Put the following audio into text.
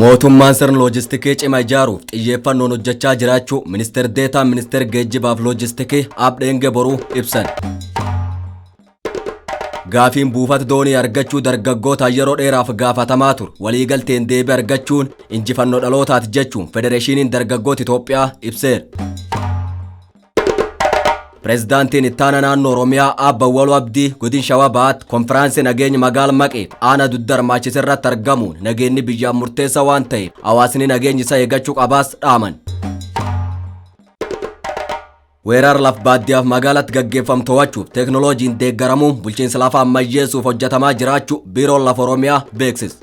Mootummaan sirna loojistikii cimaa ijaaruuf xiyyeeffannoon hojjechaa jiraachuu Ministeer Deetaan Ministeer Geejjibaaf Loojistikii Aab Dheengee Boruu ibsan. Gaafiin buufata doonii argachuu dargaggoota yeroo dheeraaf gaafatamaa ture waliigalteen deebii argachuun injifannoo dhalootaati jechuun Federeeshiniin Dargaggoota Itoophiyaa ibseera. Pireezidaantiin Ittaana Naannoo Oromiyaa Aabba Awwaluu Abdii Godin Shawaa Bahaatti konfiraansii nageenya magaala Maqee aanaa dugda hirmaachise irratti argamuun nageenyi biyyaaf murteessaa waan ta'eef hawaasni nageenya isaa eeggachuu qabaas dhaaman. Weerara laf baadiyyaaf magaalatti gaggeeffamu to'achuuf teeknooloojiin deeggaramuun bulchiinsa lafaa ammayyeessuuf hojjetamaa jiraachuu Biiroon Lafa Oromiyaa beeksise.